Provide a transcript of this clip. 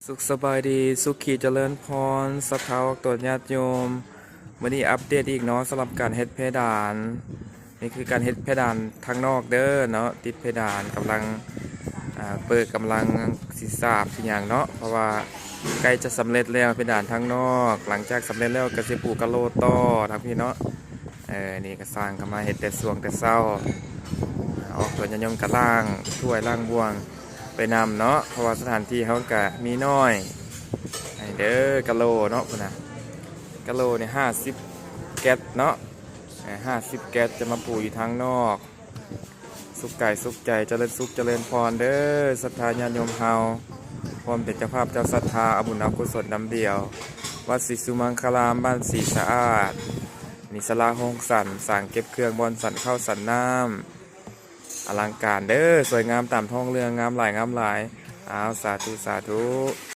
ສຸກສະບາຍດີ ສຸຂີຈະເລີນພອນ ສັດທາອອກຕົນຍາດໂຍມ. ມື້ນີ້ອັບເດດອີກເນາະ ສຳລັບການເຮັດເພດານ. ນີ້ຄືການເຮັດເພດານທາງນອກເດີເນາະ ຕິດເພດານ ກຳລັງ ອ່າ ເປີກ ກຳລັງຊິສາບຊິຫຍັງເນາະ ເພາະວ່າໃກ້ຈະສຳເລັດແລ້ວ ເພດານທາງນອກ. ຫຼັງຈາກສຳເລັດແລ້ວກໍຊິປູກະໂຫຼຕໍ່ທາງພີ້ເນາະ. ເອີ ນີ້ກໍຊ່າງກໍມາເຮັດແຕ່ຊ່ວງແຕ່ເຊົ້າ ອອກຕົນຍາດໂຍມກໍລ້າງຖ້ວຍລ້າງບ່ວງ ໄປນຳເນາະ ເພາະວ່າສະຖານທີ່ເຮົາກະມີໜ້ອຍ. ໃຫ້ເດີກະໂຫຼເນາະ ພຸ້ນນະ ກະໂຫຼນີ້ຫ້າສິບແກັດເນາະ ເອີ ຫ້າສິບແກັດຈະມາປູຢູ່ທາງນອກ. ສຸກກາຍສຸກໃຈ ຈະເລີນສຸກຈະເລີນພອນເດີ ສັດທາຍາດໂຍມເຮົາ ພ້ອມເປັນເຈົ້າພາບເຈົ້າສັດທາ ເອົາບຸນເອົາກຸສົນນຳດຽວ. ວັດສີສຸມັງຄາລາມ ບ້ານສີສະອາດ ນີ້ສາລາໂຮງສັນ ສາງເກັບເຄື່ອງ ບ່ອນສັນເຂົ້າສັນນ້ຳ ອະລັງການເດີ ສວຍງາມຕາມທ້ອງເລື່ອງ ງາມຫຼາຍ ງາມຫຼາຍ. ອ້າວ ສາທຸ ສາທຸ.